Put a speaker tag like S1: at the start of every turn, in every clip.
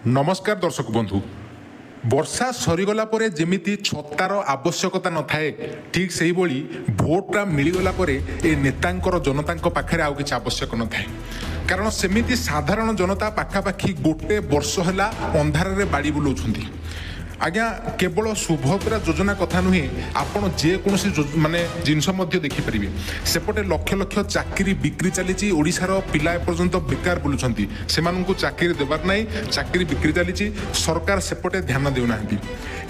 S1: ନମସ୍କାର ଦର୍ଶକ ବନ୍ଧୁ। ବର୍ଷା ସରିଗଲା ପରେ ଯେମିତି ଛତାର ଆବଶ୍ୟକତା ନଥାଏ, ଠିକ୍ ସେଇଭଳି ଭୋଟଟା ମିଳିଗଲା ପରେ ଏ ନେତାଙ୍କର ଜନତାଙ୍କ ପାଖରେ ଆଉ କିଛି ଆବଶ୍ୟକ ନଥାଏ। କାରଣ ସେମିତି ସାଧାରଣ ଜନତା ପାଖାପାଖି ଗୋଟେ ବର୍ଷ ହେଲା ଅନ୍ଧାରରେ ବାଡ଼ି ବୁଲାଉଛନ୍ତି ଆଜ୍ଞା। କେବଳ ସୁଭଦ୍ରା ଯୋଜନା କଥା ନୁହେଁ, ଆପଣ ଯେକୌଣସି ମାନେ ଜିନିଷ ମଧ୍ୟ ଦେଖିପାରିବେ। ସେପଟେ ଲକ୍ଷ ଲକ୍ଷ ଚାକିରି ବିକ୍ରି ଚାଲିଛି। ଓଡ଼ିଶାର ପିଲା ଏପର୍ଯ୍ୟନ୍ତ ବେକାର ବୁଲୁଛନ୍ତି। ସେମାନଙ୍କୁ ଚାକିରି ଦେବାର ନାହିଁ, ଚାକିରି ବିକ୍ରି ଚାଲିଛି। ସରକାର ସେପଟେ ଧ୍ୟାନ ଦେଉନାହାନ୍ତି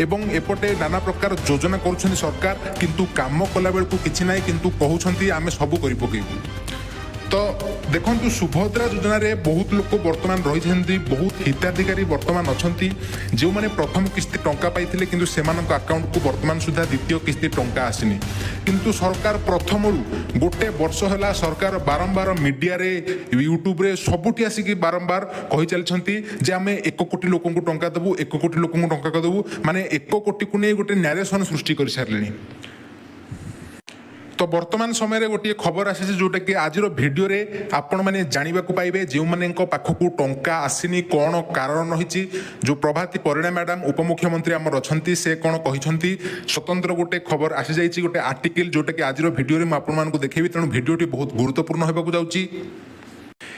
S1: ଏବଂ ଏପଟେ ନାନା ପ୍ରକାର ଯୋଜନା କରୁଛନ୍ତି ସରକାର, କିନ୍ତୁ କାମ କଲାବେଳକୁ କିଛି ନାହିଁ। କିନ୍ତୁ କହୁଛନ୍ତି, ଆମେ ସବୁ କରି ପକେଇବୁ। ତ ଦେଖନ୍ତୁ, ସୁଭଦ୍ରା ଯୋଜନାରେ ବହୁତ ଲୋକ ବର୍ତ୍ତମାନ ରହିଛନ୍ତି, ବହୁତ ହିତାଧିକାରୀ ବର୍ତ୍ତମାନ ଅଛନ୍ତି, ଯେଉଁମାନେ ପ୍ରଥମ କିସ୍ତି ଟଙ୍କା ପାଇଥିଲେ, କିନ୍ତୁ ସେମାନଙ୍କ ଆକାଉଣ୍ଟକୁ ବର୍ତ୍ତମାନ ସୁଦ୍ଧା ଦ୍ୱିତୀୟ କିସ୍ତି ଟଙ୍କା ଆସିନି। କିନ୍ତୁ ସରକାର ପ୍ରଥମରୁ, ଗୋଟେ ବର୍ଷ ହେଲା, ସରକାର ବାରମ୍ବାର ମିଡ଼ିଆରେ, ୟୁଟ୍ୟୁବରେ, ସବୁଠି ଆସିକି ବାରମ୍ବାର କହି ଚାଲିଛନ୍ତି ଯେ ଆମେ 1 କୋଟି ଲୋକଙ୍କୁ ଟଙ୍କା ଦେବୁ, 1 କୋଟି ଲୋକଙ୍କୁ ଟଙ୍କା ଦେବୁ। ମାନେ 1 କୋଟିକୁ ନେଇ ଗୋଟେ ନ୍ୟାରେସନ୍ ସୃଷ୍ଟି କରିସାରିଲେଣି। ତ ବର୍ତ୍ତମାନ ସମୟରେ ଗୋଟିଏ ଖବର ଆସିଛି, ଯେଉଁଟାକି ଆଜିର ଭିଡ଼ିଓରେ ଆପଣମାନେ ଜାଣିବାକୁ ପାଇବେ, ଯେଉଁମାନଙ୍କ ପାଖକୁ ଟଙ୍କା ଆସିନି, କ'ଣ କାରଣ ରହିଛି। ଯେଉଁ ପ୍ରଭାତୀ ପରିଡ଼ା ମ୍ୟାଡ଼ାମ, ଉପମୁଖ୍ୟମନ୍ତ୍ରୀ ଆମର ଅଛନ୍ତି, ସେ କ'ଣ କହିଛନ୍ତି, ସ୍ୱତନ୍ତ୍ର ଗୋଟେ ଖବର ଆସିଯାଇଛି, ଗୋଟେ ଆର୍ଟିକିଲ୍, ଯେଉଁଟାକି ଆଜିର ଭିଡ଼ିଓରେ ମୁଁ ଆପଣମାନଙ୍କୁ ଦେଖେଇବି। ତେଣୁ ଭିଡ଼ିଓଟି ବହୁତ ଗୁରୁତ୍ୱପୂର୍ଣ୍ଣ ହେବାକୁ ଯାଉଛି।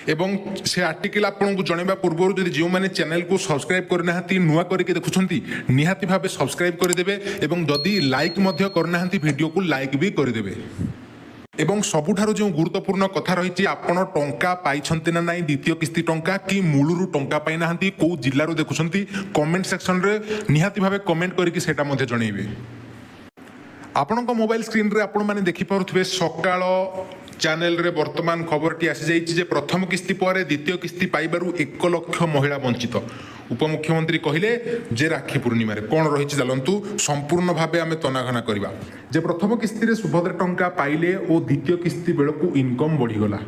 S1: ଏବଂ ସେ ଆର୍ଟିକିଲ୍ ଆପଣଙ୍କୁ ଜଣାଇବା ପୂର୍ବରୁ ଯଦି ଯେଉଁମାନେ ଚ୍ୟାନେଲକୁ ସବସ୍କ୍ରାଇବ୍ କରିନାହାନ୍ତି, ନୂଆ କରିକି ଦେଖୁଛନ୍ତି, ନିହାତି ଭାବେ ସବସ୍କ୍ରାଇବ୍ କରିଦେବେ ଏବଂ ଯଦି ଲାଇକ୍ ମଧ୍ୟ କରିନାହାନ୍ତି, ଭିଡ଼ିଓକୁ ଲାଇକ୍ ବି କରିଦେବେ। ଏବଂ ସବୁଠାରୁ ଯେଉଁ ଗୁରୁତ୍ୱପୂର୍ଣ୍ଣ କଥା ରହିଛି, ଆପଣ ଟଙ୍କା ପାଇଛନ୍ତି ନା ନାହିଁ ଦ୍ୱିତୀୟ କିସ୍ତି ଟଙ୍କା, କି ମୂଳରୁ ଟଙ୍କା ପାଇନାହାନ୍ତି, କେଉଁ ଜିଲ୍ଲାରୁ ଦେଖୁଛନ୍ତି, କମେଣ୍ଟ ସେକ୍ସନରେ ନିହାତି ଭାବେ କମେଣ୍ଟ କରିକି ସେଇଟା ମଧ୍ୟ ଜଣାଇବେ। ଆପଣଙ୍କ ମୋବାଇଲ ସ୍କ୍ରିନ୍ରେ ଆପଣମାନେ ଦେଖିପାରୁଥିବେ, ସକାଳ ଚ୍ୟାନେଲରେ ବର୍ତ୍ତମାନ ଖବରଟି ଆସିଯାଇଛି ଯେ ପ୍ରଥମ କିସ୍ତି ପରେ ଦ୍ୱିତୀୟ କିସ୍ତି ପାଇବାରୁ 1 ଲକ୍ଷ ମହିଳା ବଞ୍ଚିତ। ଉପମୁଖ୍ୟମନ୍ତ୍ରୀ କହିଲେ ଯେ ରାକ୍ଷୀ ପୂର୍ଣ୍ଣିମାରେ କ'ଣ ରହିଛି, ଚାଲନ୍ତୁ ସମ୍ପୂର୍ଣ୍ଣ ଭାବେ ଆମେ ତନାଘନା କରିବା। ଯେ ପ୍ରଥମ କିସ୍ତିରେ ସୁଭଦ୍ରା ଟଙ୍କା ପାଇଲେ ଓ ଦ୍ୱିତୀୟ କିସ୍ତି ବେଳକୁ ଇନକମ୍ ବଢ଼ିଗଲା,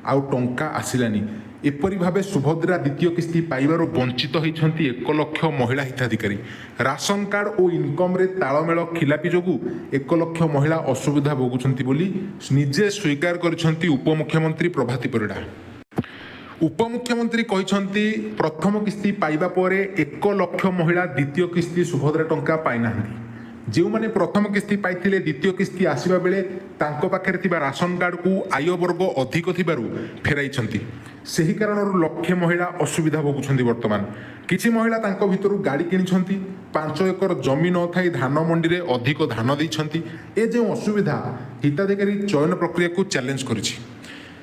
S1: ଆଉ ଟଙ୍କା ଆସିଲାନି। ଏପରି ଭାବେ ସୁଭଦ୍ରା ଦ୍ୱିତୀୟ କିସ୍ତି ପାଇବାରୁ ବଞ୍ଚିତ ହୋଇଛନ୍ତି 1 ଲକ୍ଷ ମହିଳା ହିତାଧିକାରୀ। ରାସନ କାର୍ଡ଼ ଓ ଇନକମ୍ରେ ତାଳମେଳ ଖିଲାପି ଯୋଗୁଁ 1 ଲକ୍ଷ ମହିଳା ଅସୁବିଧା ଭୋଗୁଛନ୍ତି ବୋଲି ନିଜେ ସ୍ୱୀକାର କରିଛନ୍ତି ଉପମୁଖ୍ୟମନ୍ତ୍ରୀ ପ୍ରଭାତୀ ପରିଡ଼ା। ଉପମୁଖ୍ୟମନ୍ତ୍ରୀ କହିଛନ୍ତି, ପ୍ରଥମ କିସ୍ତି ପାଇବା ପରେ 1 ଲକ୍ଷ ମହିଳା ଦ୍ୱିତୀୟ କିସ୍ତି ସୁଭଦ୍ରା ଟଙ୍କା ପାଇନାହାନ୍ତି। ଯେଉଁମାନେ ପ୍ରଥମ କିସ୍ତି ପାଇଥିଲେ, ଦ୍ୱିତୀୟ କିସ୍ତି ଆସିବା ବେଳେ ତାଙ୍କ ପାଖରେ ଥିବା ରାସନ କାର୍ଡ଼କୁ ଆୟ ବର୍ଗ ଅଧିକ ଥିବାରୁ ଫେରାଇଛନ୍ତି। ସେହି କାରଣରୁ ଲକ୍ଷେ ମହିଳା ଅସୁବିଧା ଭୋଗୁଛନ୍ତି। ବର୍ତ୍ତମାନ କିଛି ମହିଳା ତାଙ୍କ ଭିତରୁ ଗାଡ଼ି କିଣିଛନ୍ତି, 5 ଏକର ଜମି ନଥାଇ ଧାନ ମଣ୍ଡିରେ ଅଧିକ ଧାନ ଦେଇଛନ୍ତି। ଏ ଯେଉଁ ଅସୁବିଧା ହିତାଧିକାରୀ ଚୟନ ପ୍ରକ୍ରିୟାକୁ ଚ୍ୟାଲେଞ୍ଜ କରିଛି।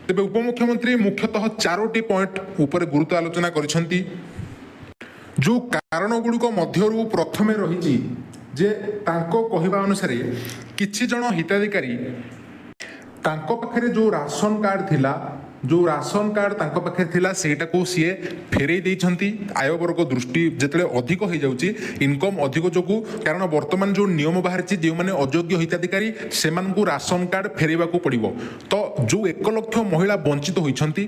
S1: ତେବେ ଉପମୁଖ୍ୟମନ୍ତ୍ରୀ ମୁଖ୍ୟତଃ ଚାରୋଟି ପଏଣ୍ଟ ଉପରେ ଗୁରୁତ୍ୱ ଆଲୋଚନା କରିଛନ୍ତି। ଯେଉଁ କାରଣ ଗୁଡ଼ିକ ମଧ୍ୟରୁ ପ୍ରଥମେ ରହିଛି ଯେ ତାଙ୍କ କହିବା ଅନୁସାରେ କିଛି ଜଣ ହିତାଧିକାରୀ ତାଙ୍କ ପାଖରେ ଯେଉଁ ରାସନ କାର୍ଡ଼ ଥିଲା, ଯେଉଁ ରାସନ କାର୍ଡ଼ ତାଙ୍କ ପାଖରେ ଥିଲା, ସେଇଟାକୁ ସିଏ ଫେରେଇ ଦେଇଛନ୍ତି। ଆୟ ବର୍ଗ ଦୃଷ୍ଟି ଯେତେବେଳେ ଅଧିକ ହେଇଯାଉଛି, ଇନକମ୍ ଅଧିକ ଯୋଗୁଁ, କାରଣ ବର୍ତ୍ତମାନ ଯେଉଁ ନିୟମ ବାହାରିଛି, ଯେଉଁମାନେ ଅଯୋଗ୍ୟ ହିତାଧିକାରୀ, ସେମାନଙ୍କୁ ରାସନ କାର୍ଡ଼ ଫେରାଇବାକୁ ପଡ଼ିବ। ତ ଯେଉଁ 1 ଲକ୍ଷ ମହିଳା ବଞ୍ଚିତ ହୋଇଛନ୍ତି,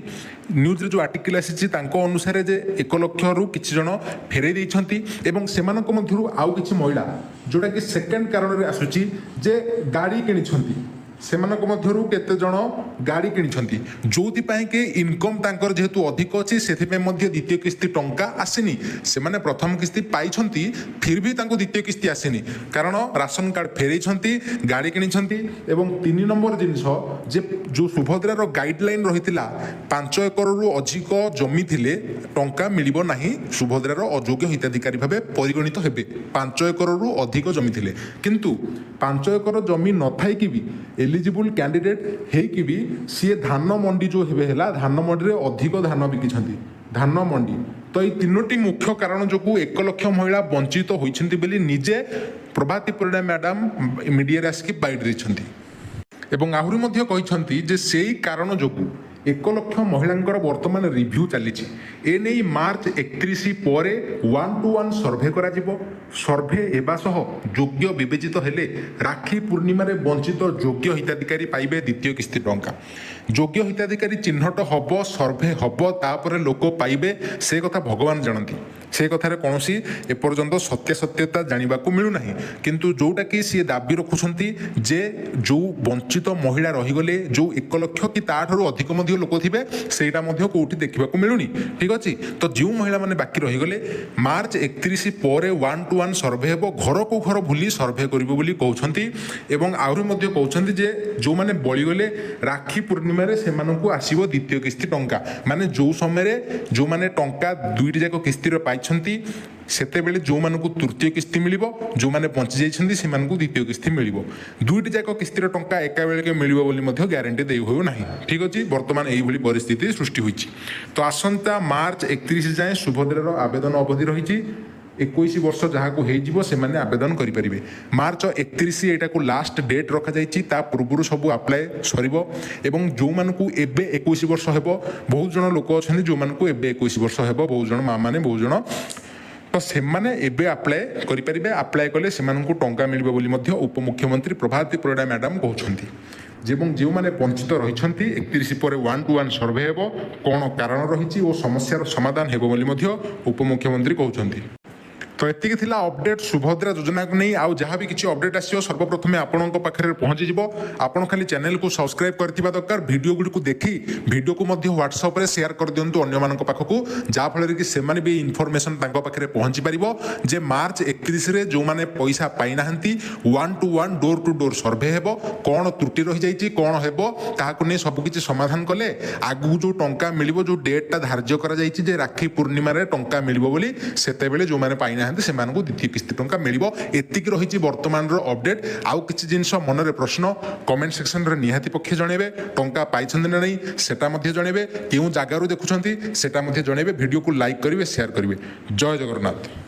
S1: ନ୍ୟୁଜ୍ରେ ଯେଉଁ ଆର୍ଟିକିଲ୍ ଆସିଛି ତାଙ୍କ ଅନୁସାରେ ଯେ 1 ଲକ୍ଷରୁ କିଛି ଜଣ ଫେରେଇ ଦେଇଛନ୍ତି ଏବଂ ସେମାନଙ୍କ ମଧ୍ୟରୁ ଆଉ କିଛି ମହିଳା, ଯେଉଁଟାକି ସେକେଣ୍ଡ କାରଣରେ ଆସୁଛି ଯେ ଗାଡ଼ି କିଣିଛନ୍ତି। ସେମାନଙ୍କ ମଧ୍ୟରୁ କେତେ ଜଣ ଗାଡ଼ି କିଣିଛନ୍ତି, ଯେଉଁଥିପାଇଁ କି ଇନକମ୍ ତାଙ୍କର ଯେହେତୁ ଅଧିକ ଅଛି, ସେଥିପାଇଁ ମଧ୍ୟ ଦ୍ୱିତୀୟ କିସ୍ତି ଟଙ୍କା ଆସିନି। ସେମାନେ ପ୍ରଥମ କିସ୍ତି ପାଇଛନ୍ତି, ଫିର୍ ବି ତାଙ୍କୁ ଦ୍ୱିତୀୟ କିସ୍ତି ଆସିନି, କାରଣ ରାସନ କାର୍ଡ଼ ଫେରେଇଛନ୍ତି, ଗାଡ଼ି କିଣିଛନ୍ତି। ଏବଂ ତିନି ନମ୍ବର ଜିନିଷ ଯେ ଯେଉଁ ସୁଭଦ୍ରାର ଗାଇଡ଼ଲାଇନ୍ ରହିଥିଲା, 5 ଏକରରୁ ଅଧିକ ଜମି ଥିଲେ ଟଙ୍କା ମିଳିବ ନାହିଁ, ସୁଭଦ୍ରାର ଅଯୋଗ୍ୟ ହିତାଧିକାରୀ ଭାବେ ପରିଗଣିତ ହେବେ 5 ଏକରରୁ ଅଧିକ ଜମି ଥିଲେ। କିନ୍ତୁ 5 ଏକର ଜମି ନଥାଇକି ବି, ଏଲିଜିବୁଲ୍ କ୍ୟାଣ୍ଡିଡେଟ୍ ହେଇକି ବି, ସିଏ ଧାନ ମଣ୍ଡି ଯେଉଁ ହେବେ ହେଲା, ଧାନ ମଣ୍ଡିରେ ଅଧିକ ଧାନ ବିକିଛନ୍ତି, ଧାନ ମଣ୍ଡି। ତ ଏଇ ତିନୋଟି ମୁଖ୍ୟ କାରଣ ଯୋଗୁଁ 1 ଲକ୍ଷ ମହିଳା ବଞ୍ଚିତ ହୋଇଛନ୍ତି ବୋଲି ନିଜେ ପ୍ରଭାତୀ ପରିଡ଼ା ମ୍ୟାଡ଼ାମ ମିଡ଼ିଆରେ ଆସିକି ବାଇଟ୍ ଦେଇଛନ୍ତି। ଏବଂ ଆହୁରି ମଧ୍ୟ କହିଛନ୍ତି ଯେ ସେଇ କାରଣ ଯୋଗୁଁ 1 ଲକ୍ଷ ମହିଳାଙ୍କର ବର୍ତ୍ତମାନ ରିଭ୍ୟୁ ଚାଲିଛି। ଏନେଇ ମାର୍ଚ୍ଚ 31 ପରେ ୱାନ୍ ଟୁ ୱାନ୍ ସର୍ଭେ କରାଯିବ। ସର୍ଭେ ହେବା ସହ ଯୋଗ୍ୟ ବିବେଚିତ ହେଲେ ରାକ୍ଷୀ ପୂର୍ଣ୍ଣିମାରେ ବଞ୍ଚିତ ଯୋଗ୍ୟ ହିତାଧିକାରୀ ପାଇବେ ଦ୍ୱିତୀୟ କିସ୍ତି ଟଙ୍କା। ଯୋଗ୍ୟ ହିତାଧିକାରୀ ଚିହ୍ନଟ ହେବ, ସର୍ଭେ ହେବ, ତାପରେ ଲୋକ ପାଇବେ, ସେ କଥା ଭଗବାନ ଜାଣନ୍ତି। ସେ କଥାରେ କୌଣସି ଏପର୍ଯ୍ୟନ୍ତ ସତ୍ୟାସତ୍ୟତା ଜାଣିବାକୁ ମିଳୁନାହିଁ। କିନ୍ତୁ ଯେଉଁଟାକି ସିଏ ଦାବି ରଖୁଛନ୍ତି ଯେ ଯେଉଁ ବଞ୍ଚିତ ମହିଳା ରହିଗଲେ, ଯେଉଁ 1 ଲକ୍ଷ କି ତାଠାରୁ ଅଧିକ ମଧ୍ୟ ଲୋକ ଥିବେ, ସେଇଟା ମଧ୍ୟ କେଉଁଠି ଦେଖିବାକୁ ମିଳୁନି। ଠିକ୍ ଅଛି। ଅଛି। ତ ଯେଉଁ ମହିଳାମାନେ ବାକି ରହିଗଲେ, ମାର୍ଚ୍ଚ 31 ପରେ ୱାନ୍ ଟୁ ୱାନ୍ ସର୍ଭେ ହେବ, ଘରକୁ ଘର ବୁଲି ସର୍ଭେ କରିବ ବୋଲି କହୁଛନ୍ତି। ଏବଂ ଆହୁରି ମଧ୍ୟ କହୁଛନ୍ତି ଯେ ଯେଉଁମାନେ ବଳିଗଲେ, ରାକ୍ଷୀ ପୂର୍ଣ୍ଣିମାରେ ସେମାନଙ୍କୁ ଆସିବ ଦ୍ୱିତୀୟ କିସ୍ତି ଟଙ୍କା। ମାନେ ଯେଉଁ ସମୟରେ ଯେଉଁମାନେ ଟଙ୍କା ଦୁଇଟି ଯାକ କିସ୍ତିର ପାଇଛନ୍ତି, ସେତେବେଳେ ଯେଉଁମାନଙ୍କୁ ତୃତୀୟ କିସ୍ତି ମିଳିବ, ଯେଉଁମାନେ ବଞ୍ଚି ଯାଇଛନ୍ତି ସେମାନଙ୍କୁ ଦ୍ୱିତୀୟ କିସ୍ତି ମିଳିବ। ଦୁଇଟି ଯାକ କିସ୍ତିର ଟଙ୍କା ଏକାବେଳକେ ମିଳିବ ବୋଲି ମଧ୍ୟ ଗ୍ୟାରେଣ୍ଟି ଦେଇ ହେଉ ନାହିଁ। ଠିକ୍ ଅଛି, ବର୍ତ୍ତମାନ ଏଇଭଳି ପରିସ୍ଥିତି ସୃଷ୍ଟି ହୋଇଛି। ତ ଆସନ୍ତା ମାର୍ଚ୍ଚ 31 ଯାଏଁ ସୁଭଦ୍ରାର ଆବେଦନ ଅବଧି ରହିଛି। 21 ବର୍ଷ ଯାହାକୁ ହେଇଯିବ, ସେମାନେ ଆବେଦନ କରିପାରିବେ। ମାର୍ଚ୍ଚ 31 ଏଇଟାକୁ ଲାଷ୍ଟ ଡେଟ୍ ରଖାଯାଇଛି। ତା ପୂର୍ବରୁ ସବୁ ଆପ୍ଲାଏ ସରିବ। ଏବଂ ଯେଉଁମାନଙ୍କୁ ଏବେ 21 ବର୍ଷ ହେବ, ବହୁତ ଜଣ ଲୋକ ଅଛନ୍ତି ଯେଉଁମାନଙ୍କୁ ଏବେ 21 ବର୍ଷ ହେବ, ବହୁତ ଜଣ ମା ମାନେ, ବହୁତ ଜଣ, ତ ସେମାନେ ଏବେ ଆପ୍ଲାଏ କରିପାରିବେ। ଆପ୍ଲାଏ କଲେ ସେମାନଙ୍କୁ ଟଙ୍କା ମିଳିବ ବୋଲି ମଧ୍ୟ ଉପମୁଖ୍ୟମନ୍ତ୍ରୀ ପ୍ରଭାତୀ ପରିଡ଼ା ମ୍ୟାଡ଼ାମ୍ କହୁଛନ୍ତି। ଏବଂ ଯେଉଁମାନେ ବଞ୍ଚିତ ରହିଛନ୍ତି, 31 ପରେ ୱାନ୍ ଟୁ ୱାନ୍ ସର୍ଭେ ହେବ, କ'ଣ କାରଣ ରହିଛି ଓ ସମସ୍ୟାର ସମାଧାନ ହେବ ବୋଲି ମଧ୍ୟ ଉପମୁଖ୍ୟମନ୍ତ୍ରୀ କହୁଛନ୍ତି। ତ ଏତିକି ଥିଲା ଅପଡେଟ୍ ସୁଭଦ୍ରା ଯୋଜନାକୁ ନେଇ। ଆଉ ଯାହା ବି କିଛି ଅପଡେଟ୍ ଆସିବ, ସର୍ବପ୍ରଥମେ ଆପଣଙ୍କ ପାଖରେ ପହଞ୍ଚିଯିବ। ଆପଣ ଖାଲି ଚ୍ୟାନେଲକୁ ସବସ୍କ୍ରାଇବ୍ କରିଥିବା ଦରକାର। ଭିଡ଼ିଓ ଗୁଡ଼ିକୁ ଦେଖି ଭିଡ଼ିଓକୁ ମଧ୍ୟ ହ୍ୱାଟ୍ସଆପ୍ରେ ସେୟାର କରିଦିଅନ୍ତୁ ଅନ୍ୟମାନଙ୍କ ପାଖକୁ, ଯାହାଫଳରେ କି ସେମାନେ ବି ଇନଫର୍ମେସନ୍ ତାଙ୍କ ପାଖରେ ପହଞ୍ଚି ପାରିବ ଯେ ମାର୍ଚ୍ଚ 31ରେ ଯେଉଁମାନେ ପଇସା ପାଇନାହାନ୍ତି, one to one, door to door survey ହେବ, କ'ଣ ତ୍ରୁଟି ରହିଯାଇଛି, କ'ଣ ହେବ, ତାହାକୁ ନେଇ ସବୁକିଛି ସମାଧାନ କଲେ ଆଗକୁ ଯେଉଁ ଟଙ୍କା ମିଳିବ, ଯେଉଁ ଡେଟ୍ଟା ଧାର୍ଯ୍ୟ କରାଯାଇଛି ଯେ ରାକ୍ଷୀ ପୂର୍ଣ୍ଣିମାରେ ଟଙ୍କା ମିଳିବ ବୋଲି, ସେତେବେଳେ ଯେଉଁମାନେ ପାଇନାହାନ୍ତି ସେମାନଙ୍କୁ ଦ୍ୱିତୀୟ କିସ୍ତି ଟଙ୍କା ମିଳିବ। ଏତିକି ରହିଛି ବର୍ତ୍ତମାନର ଅପଡେଟ୍। ଆଉ କିଛି ଜିନିଷ ମନରେ ପ୍ରଶ୍ନ, କମେଣ୍ଟ ସେକ୍ସନରେ ନିହାତି ପକ୍ଷେ ଜଣାଇବେ। ଟଙ୍କା ପାଇଛନ୍ତି ନା ନାହିଁ, ସେଟା ମଧ୍ୟ ଜଣାଇବେ। କେଉଁ ଜାଗାରୁ ଦେଖୁଛନ୍ତି, ସେଟା ମଧ୍ୟ ଜଣାଇବେ। ଭିଡ଼ିଓକୁ ଲାଇକ୍ କରିବେ, ସେୟାର କରିବେ। ଜୟ ଜଗନ୍ନାଥ।